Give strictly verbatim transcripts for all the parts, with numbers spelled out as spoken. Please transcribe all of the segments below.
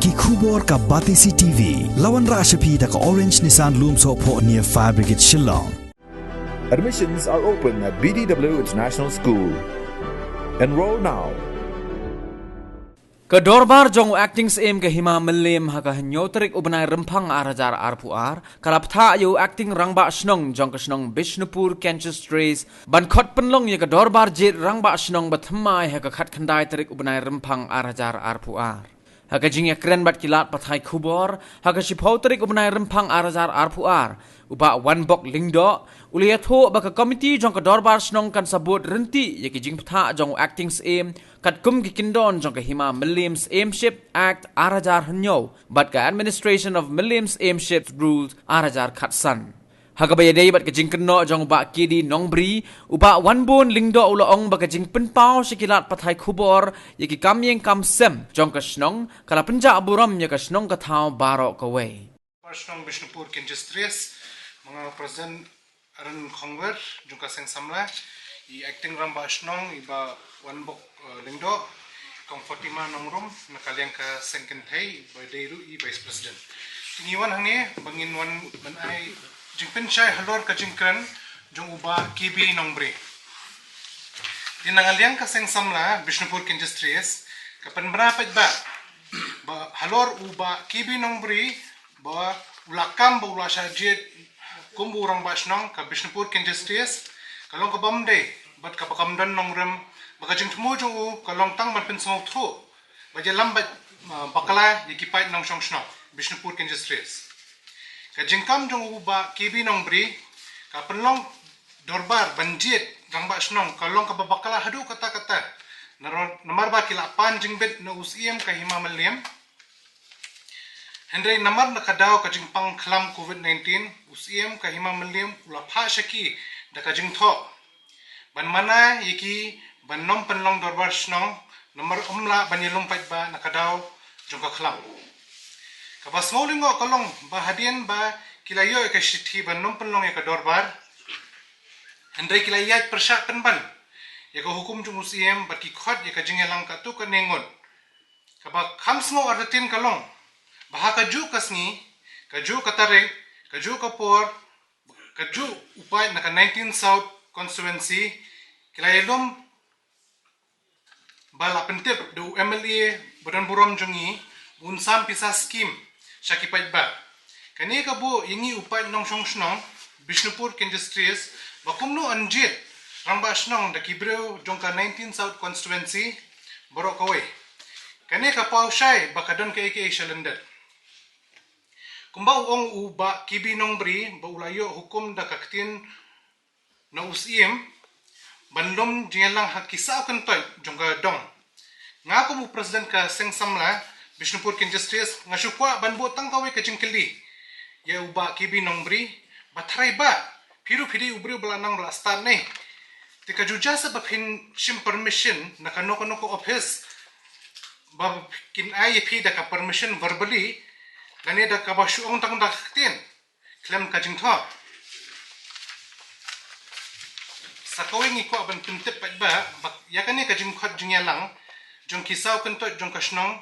Ki khubor ka Batesi T V. La wanrah sha phi da ka Orange Nissan Lumsohphoh near Fire Brigade Shillong. Admissions are open at B D W International School. Enroll now. Ka dorbar jong u acting syiem ka Hima Mylliem ha ka hynñiew tarik u bnai Rymphang ar hajar arphew ar ka la pynthah ïa u acting rangbah shnong jong ka shnong Bishnupur Kynshedkhlieh ban khot pynlong ïa ka dorbar jied rangbah shnong ba thymmai ha ka khatkhyndai tarik u bnai Rymphang ar hajar arphew ar. Ha ka jingïakren bad ki lad pathai khubor ha ka shiphew tarik u bnai Rymphang ar hajar arphew ar, u Bah Wanbok Lyngdoh u la ïathuh ba ka komiti jong ka dorbar shnong kan sa bud ryntih ïa ki jingpynthah jong u acting syiem katkum ki kyndon jong ka Hima Mylliem Syiemship Act ar hajar hynñiew bad ka Administration of Mylliem Syiemship Rules ar hajar khatsan. Ha kaba ïadei bad ka jingkynnoh jong u Bah K D Nongbri, u Bah Wanbok Lyngdoh u la ong ba ka jingpynpaw sha ki lad pathai khubor ïa ki kam ïing kam sem jong ka shnong ka la pynjah burom ïa ka shnong ka thaw baroh kawei. Shnong Bishnupur Kynshedkhlieh, ma nga President Aaron Khongwer jong ka Seng Samla, i acting rangbah shnong i Bah Wanbok uh, Lyngdoh, Kong Fatima Nongrum na ka liang ka Seng Kynthei, ba dei ruh i Vice President. Te ngi wan hangne ba ngin wan ban ai jingpynshai halor ka jingkren jong u Bah K B Nongbri. Te na ka liang ka Seng Samla Bishnupur Kynshedkhlieh ka pynbna paidbah ba halor u Bah K B Nongbri ba u la kam ba u la shah jied kum u rangbah shnong ka Bishnupur Kynshedkhlieh ka long ka bym dei bad ka ba kam don nongrim, ba ka jingthmu jong u ka long tang ban pynsngewthuh ba ïalam bad uh, bakla ïa ki paid nongshong shnong Bishnupur Kynshedkhlieh. Ka jingkam jong u Bah K B Nongbri ka pynlong dorbar ban jied rangbah shnong ka long ka ba bakla haduh katta katta. Naro-, namar ba ki la pan jingbit na u syiem ka Hima Mylliem. Hynrei namar na ka daw ka jingpang khlam covid nineteen, u syiem ka Hima Mylliem u la phah sha ki da ka jingthoh ban mana ïa ki ban nym pynlong dorbar shnong, namar um lah ban ïalum paidbah na ka daw jong ka khlam. Ka ba sngewlyngngoh ka long ba hadien ba ki la ïoh ïa ka shithi ban nym pynlong ïa ka dorbar, hynrei ki la ïaid pyrshah pynban ïa ka hukum jong u syiem bad ki khot ïa ka jingïalang katto katne ngut. Ka ba kham sngew artatien ka long ba ha kajuh ka sngi, kajuh ka tarik, kajuh ka por, kajuh u paid na ka nineteen South Constituency ki la ïalum ba la pyntip da u M L A ba don burom jong ngi, un sam pisa skim sha ki paidbah. Kane ka buh ïa ngi u paid nongshong shnong Bishnupur Kynshedkhlieh ba kumno yn jied rangbah shnong da ki briew jong ka nineteen South Constituency baroh kawei. Kane ka paw shai ba ka don kaei kaei sha lyndet. Kumba u ong u Bah K B Nongbri ba u la ïoh hukum da ka ktien na u syiem ban lum jingïalang ha ki saw kyntoit jong ka dong. Nga kum u President ka Seng Samla Bishnupur Kynshedkhlieh nga shu kwah ban buh tang kawei ka jingkylli ïa u Bah K B Nongbri ba tharai ba phi ruh phi dei u briew ba la nang ba la stad ne. Te ka ju jia sa ba phin shim permission na kano kano ka office ba kin ai ïa phi da ka permission verbally lane da ka ba shu ong tang da ka ktien khlem ka jingthoh. Sa kawei ngi kwah ban pyntip paidbah ba ïa kane ka jingkhot jingïalang jong ki saw kyntoit jong ka shnong,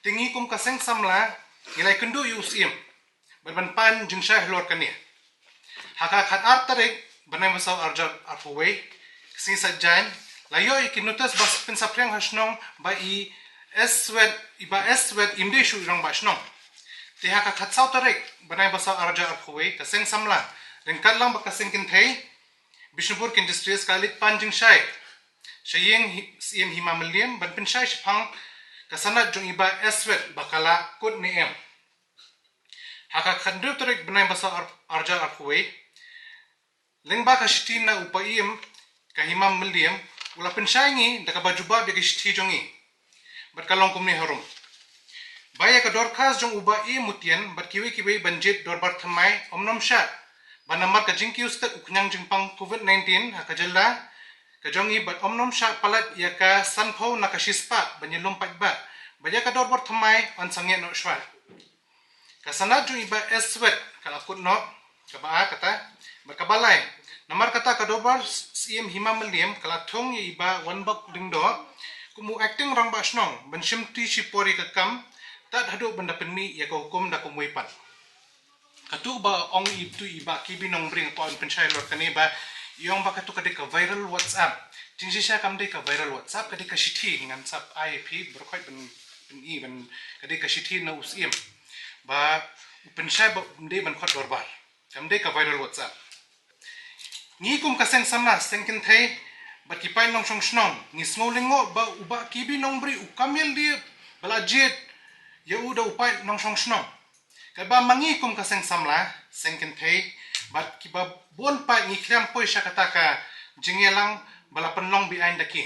te ngi kum ka Seng Samla ngi la ïakynduh ïa u syiem bad ban pan jingshai halor kane. Ha ka khatar tarik bnai ba saw arhajar arphew wei, ka sngi Saitjaiñ, la ïoh ïa ki notice ba pynsaphriang ha shnong ba i Eswet, i Bah Eswet im dei shuh i rangbah shnong. Te ha ka khatsaw tarik bnai ba saw arhajar arphew wei, ka Seng Samla ryngkat lang bad ka Seng Kynthei Bishnupur Kynshedkhlieh ka leit pan jingshai sha ïing hi-, syiem Hima Mylliem ban pynshai shaphang ka sanad jong i Bah Eswet ba ka la kut ne em. Ha ka khathynriew tarik bnai ba saw ar-, arhajar arphew wei, lyngba ka shithi na u paiem ka Hima Mylliem, u la pynshai ngi da kaba jubab ïa ka shithi jong ngi. Bad ka long kumne harum. Ba ïa ka dorkhas jong u Bah E Mutien bad kiwei kiwei ban jied dorbar thymmai ym nym shah, ba namar ka jingkiew stet u khñiang jingpang covid nineteen ha ka jylla ka jong ngi bad ym nym shah palat ïa ka sanphew na ka shispah ban ïalum paidbah ba ïa ka dorbar thymmai yn sangeh noh shuwa. Ka sanad jong i Bah Eswet ka la kut noh, kaba ar kata, bad kaba lai, namar kata ka dorbar syiem Hima Mylliem ka la thung ïa i Bah Wanbok Lyngdoh kum u acting rangbah shnong ban shimti shipor ïa ka kam, tad haduh ban da pynmih ïa ka hukum da kumwei pat. Katu ba ong i tu i Bah Kibi Nongbri, nga kwah ban pynshai halor kane ba i ong ba katu ka dei ka viral WhatsApp. Jingshisha kam dei ka viral WhatsApp, ka dei ka shithi, ngan sa ai phi baroh khoit ban pyni, ban ka dei ka shithi na u Syiem. Ba u pynshai ba ym dei ban khot dorbar. Kam dei ka viral WhatsApp. Ngi kum ka seng samla, seng kynthei bad ki paid nongshong shnong, ngi sngew lyngngoh ba u Bah Kibi Nongbri u kam ïaleh ba la jied ïa u da u paid nongshong shnong. Katba ma ngi kum ka seng samla, seng kynthei bad kiba bun pat ngi khlem poi sha kata ka jingïalang ba la pynlong beaiñ da ki.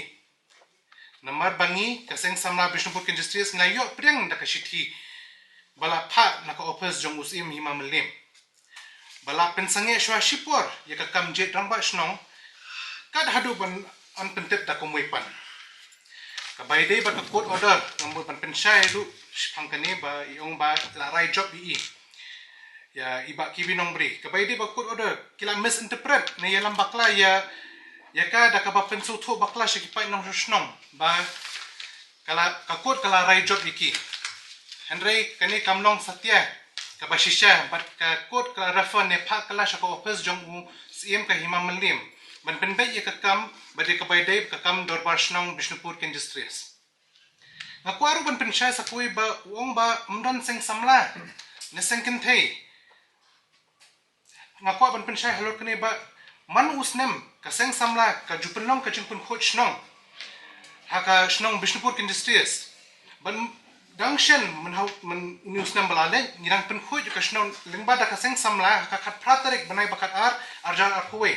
Namar ba ngi ka seng samla Bishnupur Kynja Strias ngi la ïoh pdiang da ka shithi ba la phah na ka ophis jong u Syiem Hima Mylliem ba la pynsangeh shuwa shipor ïa ka kam jied rangbah shnong, kat haduh ban ym pyntip da kumwei pat. Kaba ïadei bad ka court order, nga mut ban pynshai ruh shaphang kane ba i ong ba la rai jop ïa i, ïa i Bah Kibi Nongbri. Kaba ïadei bad court order, ki la misinterpret ne ïalam bakla ïa, ïa ka, da kaba pynsngewthuh bakla sha ki paid nongshong shnong ba ka la, ka court ka la rai jop ïa ki. Hynrei kane kam long satia kaba shisha, bad ka court ka la refer ne phah kylla sha ka ophis jong u Syiem ka Hima Mylliem ban pynbeit ïa ka kam, bad ïa kaba ïadei ka kam dorbar shnong Bishnupur Kynja Strias. Nga kwah ruh ban pynshai sa kawei ba u ong ba ym don seng samla ne seng kynthei. Nga kwah ban pynshai halor kane ba man u snem ka seng samla ka ju pynlong ka jingpynkhuid shnong ha ka shnong Bishnupur Kynja Strias. Ban dang shen mynhaw, myn, une u snem ba la leit ngi dang pynkhuid ka shnong lyngba da ka seng samla ha ka khatphra tarik bnai ba khatar, arhajar arphew wei.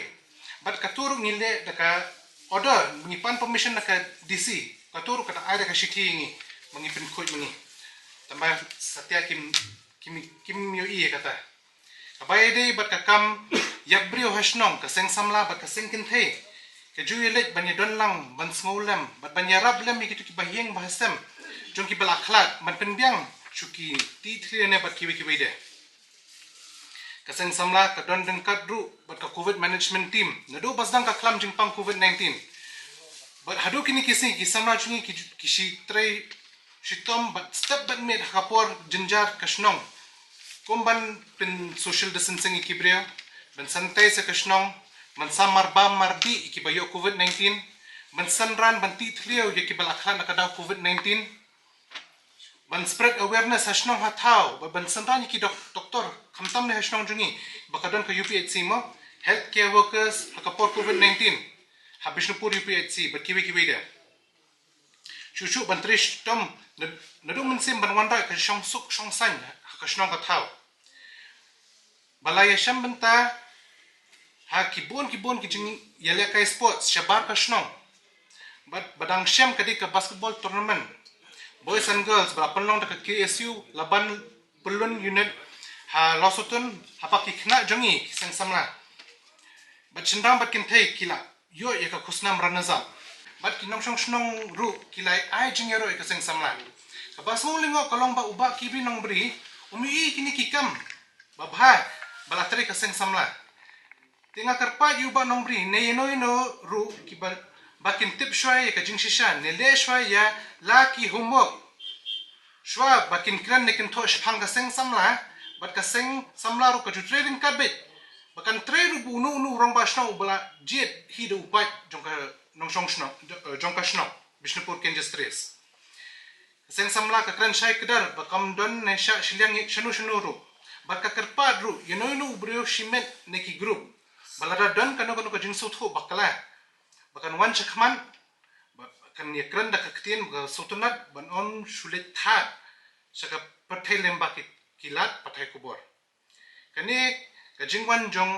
Bad katu ruh ngi leh da ka order, ngi pan permission na ka D C. Katu ruh ka da ai da ka shithi ïa ngi ba ngi pynkhuid ma ngi. Tangba satia kim, kim, kim ïohi ïa kata. Kaba ïadei bad ka kam ïap briew ha shnong, ka seng samla bad ka seng kynthei ka ju ïaleit ban ïadon lang, ban sngewlem bad ban ïarap lem ïa kitu kiba ïeng ba ha sem jong kiba la khlad, ban pynbiang shuki tih thliew ne bad kiwei kiwei de. Ka seng samla ka don ryngkat ruh bad ka Covid Management Team naduh ba sdang ka khlam jingpang Covid nineteen. Bad haduh kine ki sngi ki samla jong ngi ki, ki shi trei shitom bad step bad miet ha ka por jynjar ka shnong, kum ban pyn social distancing ïa ki briew, ban sanitize ïa ka shnong, ban sam marbam mardih ïa kiba ïoh Covid nineteen, ban synran ban tih thliew ïa kiba la khlad na ka daw Covid nineteen, ban spread awareness ha shnong ha thaw, bad ban synran ïa ki dok-, doktor, khamtam ne ha shnong jong ngi, ba ka don ka U P H C mo, healthcare workers ha ka por Covid nineteen ha Bishnupur U P H C bad kiwei kiwei de. Shuh shuh ban trei shitom nad-, naduh mynsiem ban wanrah ka shongsuk shongsaiñ ha ka shnong ka thaw. Ba la ïashem bynta ha ki bun ki bun ki jingïalehkai sports shabar ka shnong. Bad ba dang shem ka dei ka basketball tournament boys and girls ba la pynlong da ka K S U Laban Pyllun Unit ha Lawsutun, ha bad ki khynnah jong ngi ki seng samla bad shynrang bad kynthei ki la ïoh ïa ka khusnam runners up. Bad ki nongshong shnong ruh ki la ai jingïaroh ïa ka seng samla. Kaba sngewlyngngoh ka long ba u Bah Kibi Nongbri um ïohi kine ki kam babha ba la trei ka seng samla. Te nga kyrpad ïa u Bah Nongbri ne ïano ïano ruh kiba, ba kin tip shuwa ïa ka jingshisha ne leh shuwa ïa la ki homework shuwa ba kin kren ne kin thoh shaphang ka seng samla, bad ka seng samla ruh ka ju trei ryngkat beit ba kan trei ruh ba uno uno u rangbah shnong uba la jied hi da u paid jong ka nongshong shnong, jong ka shnong Bishnupur Kynja Strias. Ka seng samla ka kren shai kdar ba kam don ne shah shiliang ïa shano shano ruh. Bad ka kyrpad ruh ïano ïano u briew shimet ne ki group ba lada don kano kano ka jingsngewthuh bakla ba kan wan shakhmat, ba kan ïakren da ka ktien ba ka sngewtynnat ban ym shu leit thad sha ka pyrthei lyngba ki, ki lad pathai khubor. Kane ka jingwan jong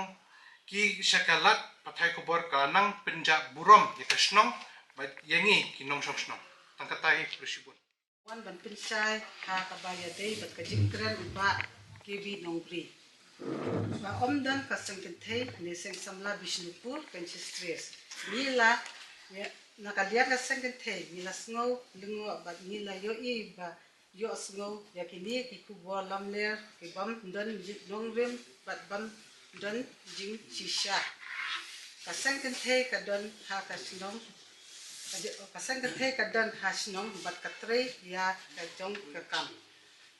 ki sha ka lad pathai khubor ka nang pynjah burom ïa ka shnong bad ïa ngi ki nongshong shnong. Tang kata hi, khublei shibun. Wan ban pynshai ha kaba ïadei bad ka jingkren u Bah Kibi Nongbri ba ym don ka seng kynthei ne seng samla Bishnupur Kynja Strias. Ngi la, na ka liang ka seng kynthei ngi la sngew lyngngoh bad ngi la ïohi ba ïohsngew ïa kine ki khubor lamler ki bym don nongrim bad bym don jingshisha. Ka seng kynthei ka don ha ka shnong, ka seng kynthei ka don ha shnong bad ka trei ïa ka jong ka kam.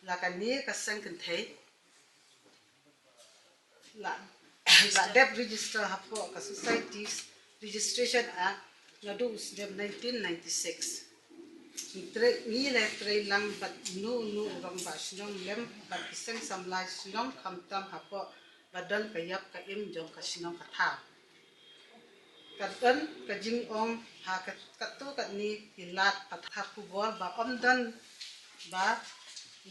La kane ka seng kynthei la la dep register hapoh ka Societies Registration Act naduh u snem nineteen ninety-six. Ngi trei, ngi la trei lang bad uno uno u rangbah shnong lem bad ki seng samla shnong khamtam hapoh ba don ka ïap ka im jong ka shnong ka thaw. Ka don ka jingong ha ka, katto katne ki lad pathar khubor ba ym don ba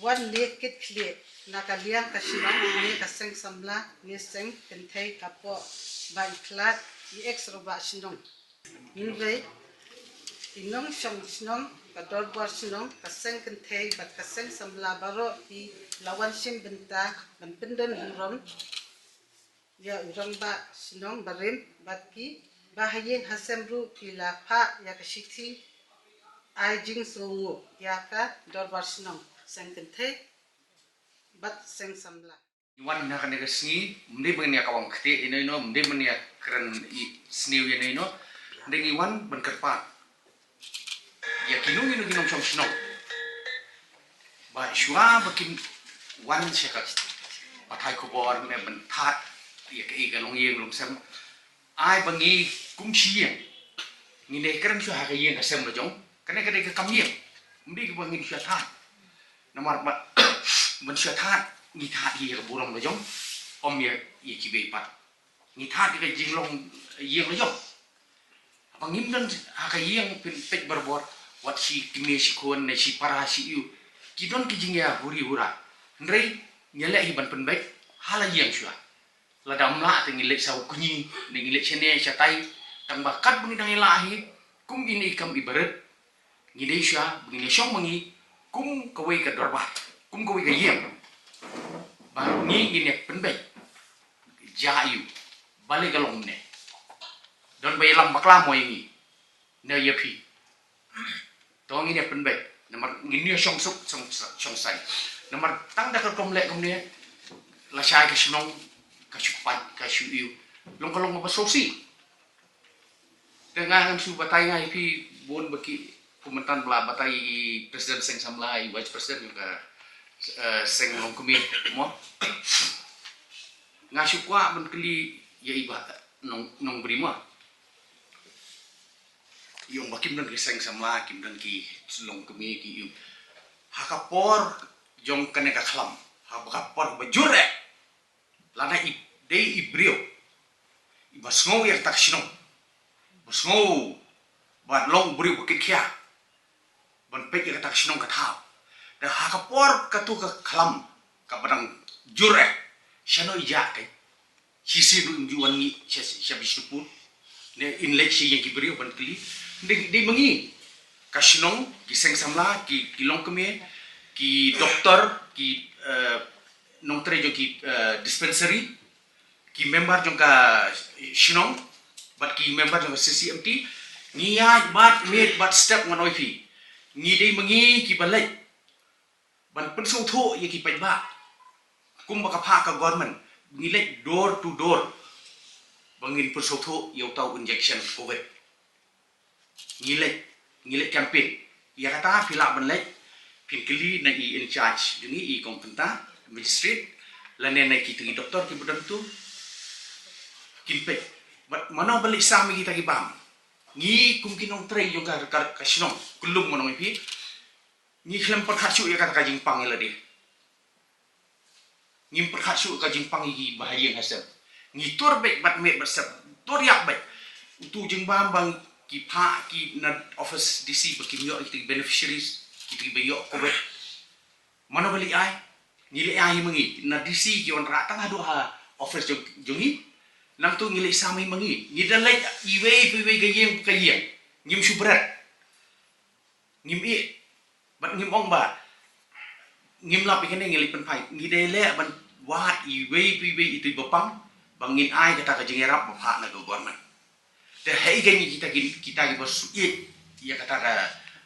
wan ne kit khlieh na ka liang ka shnong ne ka seng samla ne seng kynthei hapoh ba i khlad i ex rangbah shnong. Hynrei i nongshong shnong, ka dorbar shnong, ka seng kynthei bad ka seng samla baroh ki la wan shim bynta ban pyndon burom ïa u rangbah shnong barim bad ki ba ha ïing ha sem ruh ki la phah ïa ka shithi ai jingsngewnguh ïa ka dorbar shnong, seng kynthei bad seng samla. Ngi wan na kane ka sngi, ym dei ban ïa kawang kti ino ino, ym dei ban ïa kren i sniew ino ino, hynrei ngi wan ban kyrpad ïa kino kino ki nongshong shnong ba shuwa ba kin wan sha ka pathai khubor ne ban thad ïa ka, ïa ka longïing longsem. Ai ba ngi kum shi ïing ngin ïa kren shuwa ha ka ïing ka sem la jong. Kane ka dei ka kam ïing. Ym dei ba ngin shuwa thad. Namar ba ban shuwa thad ngi thad ïa ka burom la jong. Ym ïa, ïa kiwei pat. Ngi thad ïa ka jinglong ïing la jong. Haba ngim don ha ka ïing phin peit barabor, wat shi kmie shi khun ne shi para shi ïew ki don ki jingïa huri hura. Hynrei ngi leh hi ban pynbeit ha la ïing shuwa. Lada ym lah te ngi leit sha u kñi ne ngi leit shane shatai, tang ba katba ngi dang ïa lah hi kum ine i kam i barit, ngi dei shuwa ba ngin ïa shong ma ngi kum kawei ka dorbar, kum kawei ka ïing, ba ngi ngin ïa pynbeit. Ja ïu, balei ka long ne? Don ba ïalam bakla mo ïa ngi ne ïa phi? To ngin ïa pynbeit namar ngin ïa shong suk shong, shong sai. Namar tang da ka rukom leh kumne lashai ka shnong ka shu kpat ka shu ïu. Long ka long ba sngewsih. Te nga ngan shu batai nga ïa phi bun ba ki, kumta ba la batai i president seng samla, i vice president ka, eh, seng longkmie mo. Nga shu kwah ban kylli ïa i ba nong, nongbriew mo. I ong ba kim don ki seng samla, kim don ki longkmie ki ïu. Ha ka por jong kane ka khlam, ha ka por ba jur eh. Lada i dei i briew iba sngew ïa kata ka shnong, ba sngew ba long briew ba kit khia ban peit ïa kata ka shnong ka thaw. Da ha ka por katu ka khlam kaba dang jur eh, shano i jah kai? Shisien ruh im ju wan ngi sha, sha Bishnupur. Ne in leit sha ïing ki briew ban kylli. Dei, dei ma ngi ka shnong, ki seng samla, ki, ki longkmie, ki doktor, ki, eh, nongtrei jong ki, eh, dispensary, ki member jong ka shnong bad ki member jong ka C C M T, ngi ïaid bad miet bad step ngan ong ïa phi. Ngi dei ma ngi kiba leit ban pynsngewthuh ïa ki paidbah. Kumba ka phah ka government, ngi leit door to door ba ngin pynsngewthuh ïa uta u injection covid. Ngi leit, ngi leit campaign. Ïa kata phi lah ban leit, phin kylli na i in charge jong ngi, i kong pynta magistrate, lane na kita ki doktor kiba don tu, kin peit. Bad mano ba leit sam ïa kita ki bam? Ngi kum ki nongtrei jong ka, ka, ka shnong, kyllum ngan ong ïa phi, ngi khlem pyrkhat shuh ïa kata ka jingpang ïa lade. Ngim pyrkhat shuh ka jingpang ïa ki ba ha ïing ha sem. Ngi tur beit bad miet bad step, tur ïap beit. Utu jingbam ba ki phah ki na office D C ba kim ïoh kita ki beneficiaries, kita kiba ïoh covid. Mano ba leit ai? Ngi leit ai ma ngi, na D C ki wanrah tang haduh ha office jong, jong ngi. Nangtu ngi leit sam ma ngi. Ngi da leit iwei pa iwei, ka ïing pa ka ïing. Ngim shu bret. Ngim ïeh. Bad ngim ong ba ngim lap ïa kane, ngi leit pynphai. Ngi dei leh ban wad iwei pa iwei ito iba pang ba ngin ai kata ka jingïarap ba phah na ka government. Te haei kein kita ki, kita kiba shu ïeh ïa kata ka,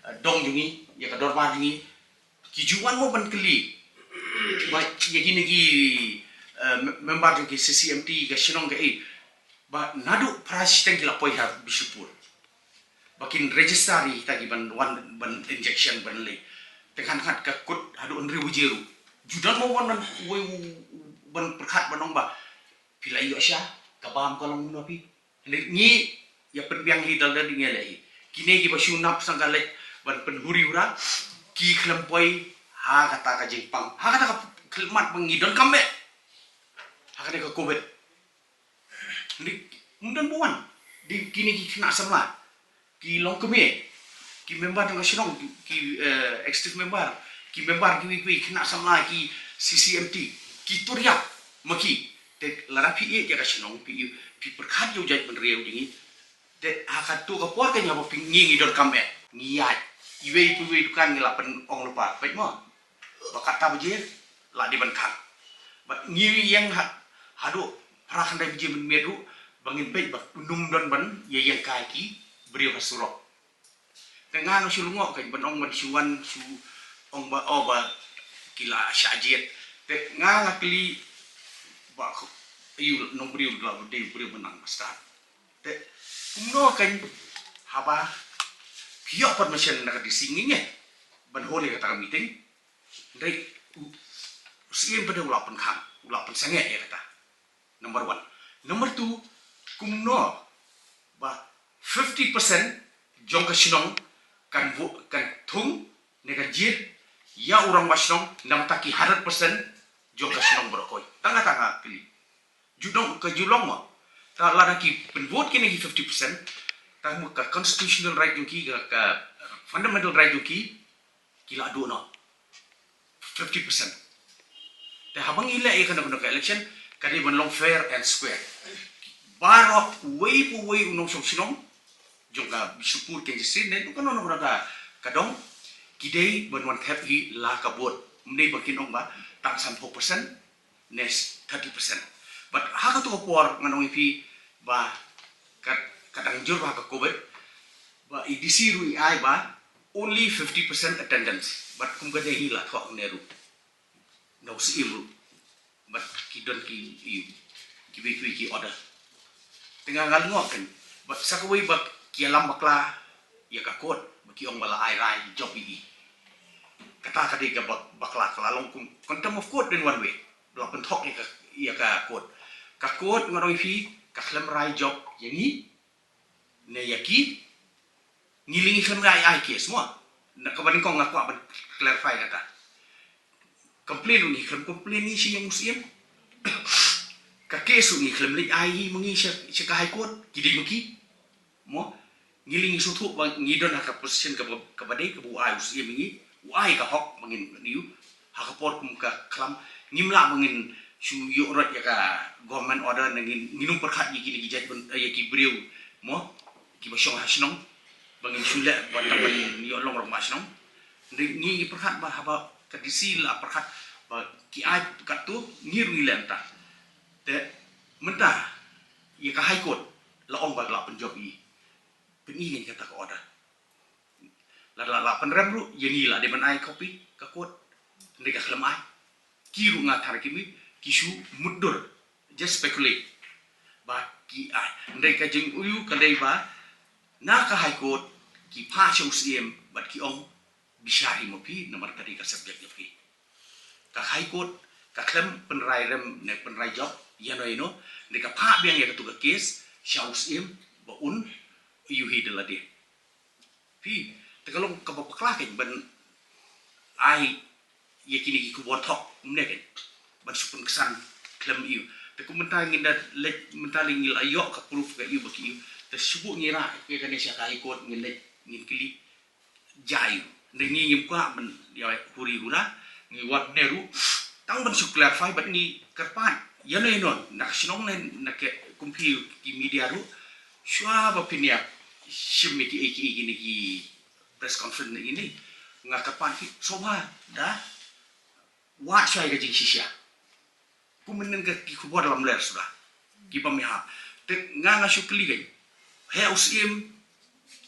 eh, dong jong ngi, ïa ka dorbar jong ngi, ki ju wan mo ban kylli ba ïa kine ki, eh, me-, member jong ki C C M T ka shnong kaei, ba naduh phra shiteng ki la poi ha Bishnupur ba kin register ïa kita ki ban wan ban injection ban leit. Te khan khat ka kut haduh hynriew baje ruh Ju don mo wan ban wei u ban pyrkhat ban ong ba phi la ïoh sha ka bam ka long no phi. Ngi ïa pynbiang hi dal dal ngi leh hi. Kine ki ba shu nap sang ka leh ban pynhuri ura ki khlem poi ha kata ka jingpang ha kata ka khlem mat ba ngi don kam be ha kata ka covid. Ngi ym don buan di kine ki khynnah samla ki long kmie ki member jong ka shnong ki executive member ki member kiwei kiwei khynnah samla ki C C M T ki tur ïap ma ki. Te lada phi ïeit ïa ka shnong phi pyrkhat ïa u jaitbynriew jong ngi. Te ha kato ka por ka ïa ba phi ngi ngi donkam eh ngi ïaid iwei pa iwei dukan ngi la pynong lypa peit mo. Ba kata baje la dei ban khang. Bad ngi ïeng ha haduh phra khyndai baje mynmiet ruh ba ngin peit ba ym don ban ïa ïeng kai ki briew ha surok. Te nga nga shu lyngngoh ka ban ong ban shu wan shu ong ba o ba ki la shah jied. Te nga nga kylli ba ayu nongbriew la dei briew mynang ba stad. Te kumno kan haba phi ïoh permission na ka D C ngi ngi ban hold ïa kata ka meeting. Dei u siem pa dei u la pynkhang u la pynsangeh ïa kata. Number one. Number two, kumno ba fifty percent jong ka shnong kan vote kan thung ne kan jied ïa u rangbah shnong namta ki hundred percent jong ka shnong baroh kawei. Tang kata nga kylli. Ju dong ka ju long mo. Ta lada ki pynvote kine ki fifty percent. Ta mo ka constitutional right jong ki ka, ka fundamental right jong ki ki la duh noh fifty percent. Te haba ngi leh ïa kano kano ka election ka dei ban long fair and square. Baroh uwei pa uwei u nongshong shnong jong ka Bishnupur Kynjasing ne kano kano ka dong ki dei ban wan thep hi la ka vote. Ym dei ba kin ong ba tang sanphew percent ne thirty percent. But ha kato ka por ngan ong ïa phi ba ka dang jur ba ha ka covid ba i D C ruh i ai ba only fifty percent attendance. But kum ka dei hi la thoh ne ruh na u siem ruh. But ki don ki ki wei ki wei ki order. Te nga nga lyngngoh kan. But sa kawei ba ki ïalam bakla ïa ka court ba ki ong ba la ai rai job ïa i. Kata ka dei ka bakla ka la long kum contempt of court in one way. Ba la pynthok ïa ka ïa ka court. Ka court nga ong ïa phi ka khlem rai job ïa ngi ne ïa ki. Ngi lei ngi khlem rai ai case mo. Na kaba nyngkong nga kwah ban clarify kata. Complain ruh ngi khlem complain ngi sha ïa u siem. Ka case ruh ngi khlem leit ai hi ma ngi sha sha ka High Court ki dei ma ki. Mo ngi lei ngi sngewthuh ba ngi don ha ka position kaba kaba dei kaba u ai u siem ngi u ai ka hok ma ngin ïoh ha ka por kum ka khlam. Ngim lah ba ngin shu ïoh rot ïa ka government order na ngin ngin ym pyrkhat ïa ki na ki jait ban ïa ki briew mo kiba shong ha shnong ba ngin shu leh ba tang ban ïoh long rangbah shnong. Ngi ngi pyrkhat ba haba ka D C la pyrkhat ba ki ai katto ngi ruh ngi leh mynta. Te mynta ïa ka High Court la ong ba la pynjop ïa pyn-i ngi kata ka order. La la la pynrem ruh ïa ngi la dei ban ai copy ka court. Ngi ka khlem ai ki ruh nga thar ki mi ki shu mutdur. Just speculate ba ki ai. Ndei ka jingïohi ka dei ba na ka High Court ki phah sha u siem bad ki ong bishar hi ma phi namar ka dei ka subject jong phi. Ka High Court ka khlem pynrai rem ne pynrai jop ïano ïano ne ka phah biang ïa katu ka case sha u siem ba un ïohi da lade. Phi te ka long kaba bakla kein ban ai ïa kine ki khubor thok kumne kein ban shu pynksan khlem ïoh. Te kum mynta ngin da leit mynta lei ngi la ïoh ka proof ka ïoh ba ki ïoh te shu buh ngi rah ïa kane sha ka High Court ngin leit ngin kylli. Jai ne ngi ngim kwah ban ïa huri hura ngi wat ne ruh tang ban shu clarify bad ngi kyrpad ïa ne non na ka shnong ne na ka kumpi ki media ruh shuwa ba phin ïa shim ïa ki ïa ki ïa ki ne ki press conference ne ngi ne nga kyrpad ki shuwa da wad shuwa ïa ka jingshisha. Kum mynnin ka ki khubor lamler suda ki bam ïa ha. Te nga nga shu kylli kein he u siem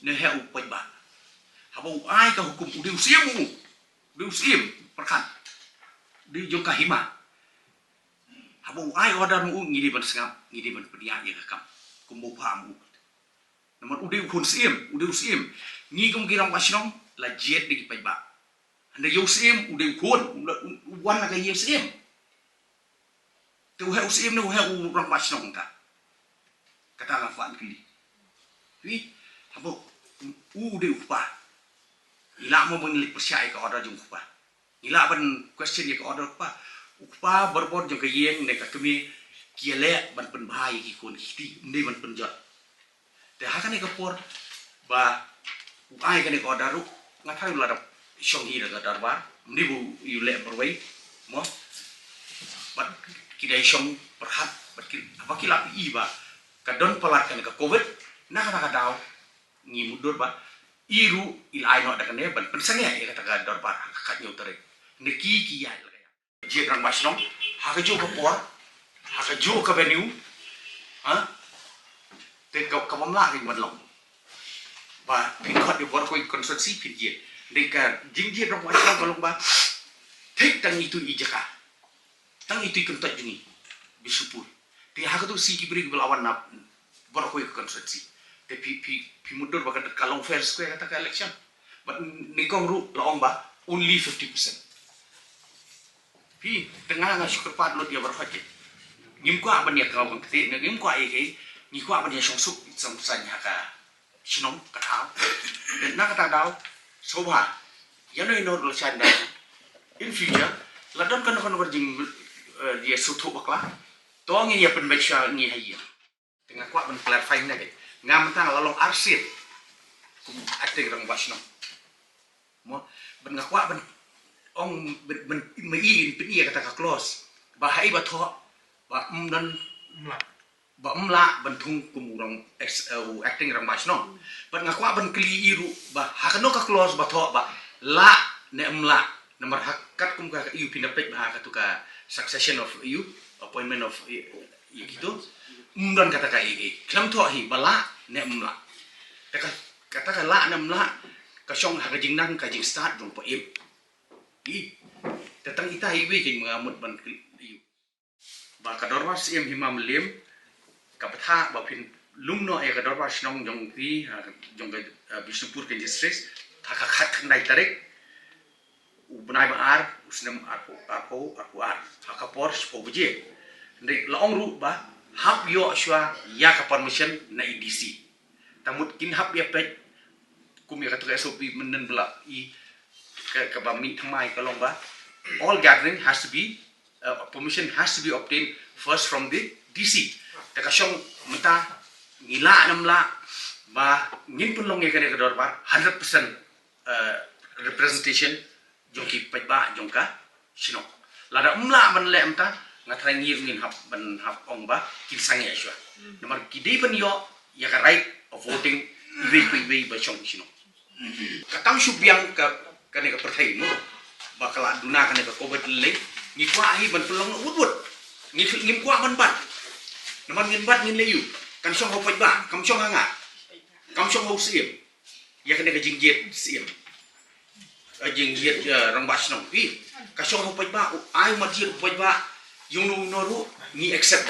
ne he u paidbah. Haba u ai ka hukum u dei u siem u dei u siem pyrkhat dei jong ka hima. Haba u ai order u ngi dei ban sngap ngi dei ban pynïaid ïa ka kam kum u pham u. Namar u dei u khun siem u dei u siem ngi kum ki rangbah shnong la jied da ki paidbah. Hynrei ïa u Syiem u dei u khun, u, u, u wan na ka ïing Syiem. Te u heh u Syiem ne u heh u rangbah shnong ta. Kata nga kwah ban kylli. Wi, haba u, u dei u kpa. Ngi lah mo ban leit pyrshah ïa ka order jong u kpa. Ngi lah ban question ïa ka order u kpa. U kpa barabor jong ka ïing ne ka kmie ki ïaleh ban pynbha ïa ki khun ki kti, ym dei ban pynjot. Te ha kane ka por ba u ai kane ka order ruh, nga tharai u la dep shong hi da ka dorbar, ym dei ba u leh marwei mo. Bad ki dei shong pyrkhat, bad ki, haba ki la ïohi ba ka don palat kane ka covid, na kata ka daw ngi mutdur ba i ruh i la ai noh da kane ban pynsangeh ïa kata ka dorbar ha ka khathynñiew tarik. Ne ki ki ïaid la ka ïaid. Jied rangbah shnong ha kajuh ka por, ha kajuh ka venue. Ha? Te ka, ka bym lah ring ban long. Ba phin khot ïa baroh kawei ka constituency phin jied. Dei ka jingjied rangbah shnong ka long ba thik tang itu i jaka, tang itu i kyntoit jong ngi Bishnupur. Te ha katu sngi ki briew kiba la wan na baroh kawei ka constituency. Te phi, phi, phi mutdur ba ka, ka long fair square kata ka election. Bad nyngkong ruh la ong ba only fifty percent. Phi, te nga, nga shu kyrpad lut ïa baroh kawei. Ngim kwah ban ïa kawang kti, ngim kwah ïa ki, ngi kwah ban ïa shongsuk, shongsaiñ ha ka shnong ka thaw. Te na kata daw, sngewbha ïa no ïa no ruh la shah da. In future, la don kano kano ka jing, eh, ïa sngewthuh bakla, to ngin ïa pynbeit shuwa ngi ha ïing. Te nga kwah ban clarify ne ka. Nga mynta nga la long arsien kum acting rangbah shnong. Mo, ban nga kwah ban ong ban, ban ma i in pyn-i ïa kata ka clause ba ha i ba thoh ba ym don, ba ym lah ban thung kum u rang ex-, eh, u acting rangbah shnong. Ban nga kwah ban kylli i ruh ba ha kano ka clause ba thoh ba lah ne ym lah. Namar ha katkum ka, ka ïa phi na peit ba ha katu ka succession of ïa appointment of ïa, ïa kitu. Ym don kata ka ïa, ïa khlem thoh hi ba lah ne ym lah. Te ka, kata ka lah ne ym lah ka shong ha ka jingnang ka jingstad jong Paiem. Ïa. Te tang ita iwei jing ma nga mut ban kylli ïa. Ba ka dorbar Syiem Hima Mylliem ka bthah ba phin lum noh ïa ka dorbar shnong jong phi, ha, jong ka, eh, Bishnupur Kynja District ha ka khatkhyndai tarik u bnai ba ar u snem arphew, arphew, arphew ar ha ka por shiphew baje. Hynrei la ong ruh ba hap ïoh shuwa ïa ka permission na i D C. Tang mut kin hap ïa peit kum ïa katu ka S O P mynnin ba la i ka, kaba mih thymmai ka long ba all gathering has to be, uh, permission has to be obtained first from the D C. Te ka shong mynta ngi lah ne ym lah ba ngin pynlong ïa kane ka dorbar hundred percent, uh, representation jong ki paidbah jong ka shnong. Lada ym lah ban leh mynta, nga tharai ngi ruh ngin hap ban hap ong ba kin sangeh shuwa. Namar ki dei ban ïoh ïa ka right of voting iwei pa iwei ba shong shnong. Ka tang shu biang ka, kane ka pyrthei mo ba ka la duna kane ka covid lei, ngi kwah hi ban pynlong wut wut. Ngi, ngim kwah ban bat. Namar ngin bat ngin leh ïu. Kan shong ha u paidbah, kam shong ha nga. Kam shong ha u Syiem. Ïa kane ka jingjied Syiem, eh, jingjied, eh, rangbah shnong. Ïa ka shong ha u paidbah, u ai mat jied u paidbah. Ïa uno uno ruh ngi accept.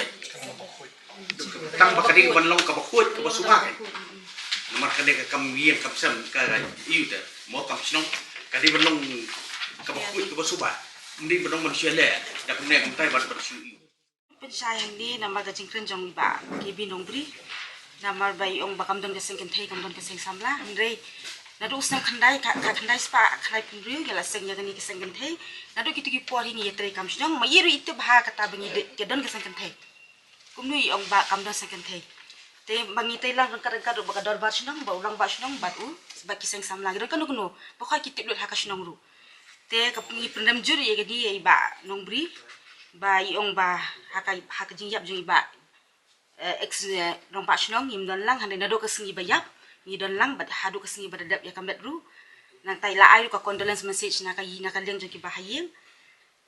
Tang ba ka dei ban long kaba khuid kaba suba kan. Namar kane ka kam ïing kam sem ka ïa u te mo kam shnong. Ka dei ban long kaba khuid kaba suba. Ym dei ban long ban shu leh da kumne kumtai ban, ban shu ïa u. Pynshai hangne namar ka jingkren jong i Bah K B Nongbri. Namar ba i ong ba kam don ka seng kynthei, kam don ka seng samla. Hynrei naduh u snem khyndai, ka, ka khyndai spah khyndai phew hynriew ngi la seng ïa kane ka seng kynthei. Naduh kito ki por hi ngi ïatrei kam shnong, ma i ruh i tip ha kata ba ngi dei, ka don ka seng kynthei. Kumno i ong ba kam don seng kynthei. Te ba ngi tei lang ryngkat ryngkat ruh ba ka dorbar shnong, ba u rangbah shnong bad u, bad ki seng samla ki don kano kano. Ba khoi ki tip lut ha ka shnong ruh. Te ka ngi pynrem jur ïa kane ïa i Bah Nongbri ba i ong ba ha ka, ha ka jingïap jong i Bah, eh, ex, eh, rangbah shnong ngim don lang, hynrei naduh ka sngi ba ïap ngi don lang bad haduh ka sngi ba da dep ïa ka met ruh. Nangta i la ai ruh ka condolence message na ka, na ka liang jong ki ba ha ïing.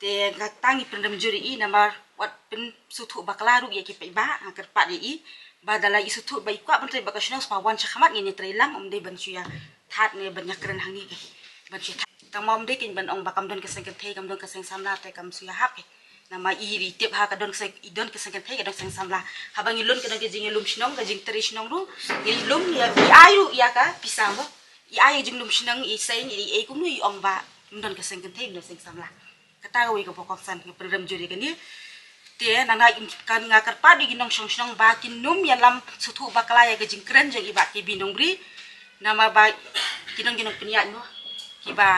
Te nga tang i pynrem jur ïa i namar wat pynsngewthuh bakla ruh ïa ki paidbah, nga kyrpad ïa i ba da la i sngewthuh ba i kwah ban trei bad ka shnong sngewbha wan sha khmat ngin ïa trei lang, ym dei ban shu ïa thad ne ban ïa kren hangne ke. Ban shu ïa thad. Tang ma ym dei kein ban ong ba kam don ka seng kynthei, kam don ka seng samla te kam shu ïa hap ke. Namar i, i tip ha ka don ka seng, i don ka seng kynthei, ka don ka seng samla. Haba ngi lum ka don ka jingïalum shnong, ka jingtrei shnong ruh ngi lum ïa, i ai ruh ïa ka pisa mo. I ai ïa ka jinglum shnong, i seng, i, i kumno i ong ba Ym don ka seng kynthei, ym don seng samla. Kata kawei kaba kongsan, nga pynrem jur ïa kane. Te nang na kan nga kyrpad ïa ki nongshong shnong ba kin ym ïalam sngewthuh bakla ïa ka jingkren jong i Bah K B Nongbri. Namar ba ki nong ki nongpynïaid mo, kiba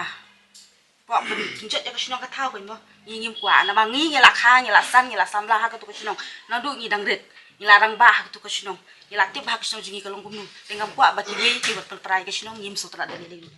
kwah ban pynjot ïa ka shnong ka thaw kan mo. Ngi ngim kwah, namar ngi ngi la kha, ngi la san, ngi la samla ha katu ka shnong. Naduh ngi dang rit, ngi la rangbah ha katu ka shnong. Ngi la tip ha ka shnong jong ngi ka long kumno. Te ngam kwah ba kiwei kiba pynpra ïa ka shnong, ngim sngewtynnat da lei lei.